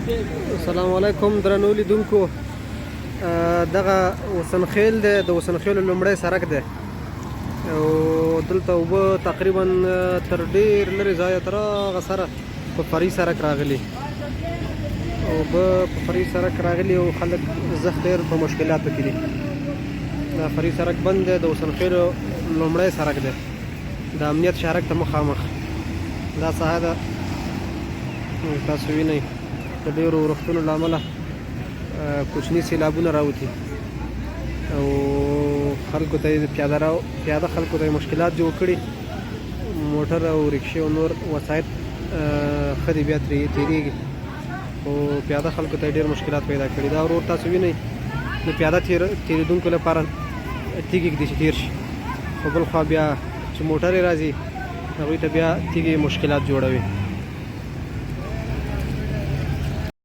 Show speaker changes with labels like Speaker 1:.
Speaker 1: السلام علیکم درنو لیدونکو، دغه وسنخیل دی، د وسنخیلو لومړی سرک دی او دلته اوبه تقریبا تر ډیر لرې ځایه تر هغه سره په فرعي سرک راغلي، اوبه په فرعي سرک راغلي او خلک زښت ډېر په مشکلاتو کې دي. دا فرعي سرک بند دی، د وسنخیلو لومړی سرک دی، د امنیت شهرک ته مخامخ دا ساحه ده. تاسو وینئ د ډېرو ورښتونو له امله کوچني سیلابونه راوتي او خلکو ته یې پیاده خلکو ته یې مشکلات جوړ کړي. موټر او ریکشې او نور وسایط ښه دي، بیا ترې تېرېږي، خو پیاده خلکو ته یې ډېر مشکلات پیدا کړي. دا ورور تاسو وینئ د پیاده تېرېدونکو لپاره تیږې ږدي چې تېر شي، خو بل خوا بیا چې موټر یې راځي هغوی ته بیا تیږې مشکلات جوړوي.